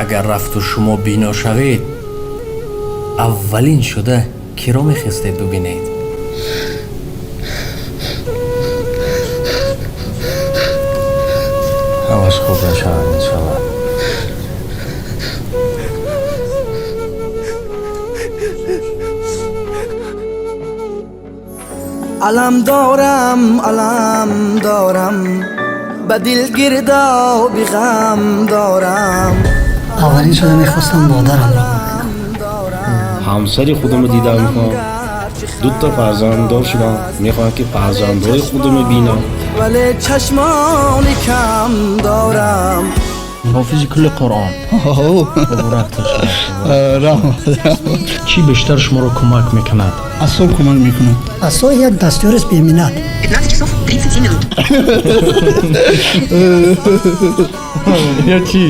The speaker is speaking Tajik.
Агар рафту шумо бино шавед, аввалин шуда киро мехестед бубинед? Ҳамаш хуб мешавад, иншаллоҳ. Алам дорам, алам дорам, ба дил гирдоби ғам дорам. Аввалин шуда мехостам модарамро бубинам. Ҳамсари худамро дидан мехоҳам. Дута фарзанддор шудам, мехоҳам, ки фарзандҳои худамро бинам. Вале чашмони кам дорам. Ҳофизи кулли Қуръон, муборак бошад. Раҳмат. Чӣ бештар шуморо кӯмак мекунад? Асо кӯмак мекунад. Асо як дастёрист беминнат. 15 часов 37 минут. Я чӣ?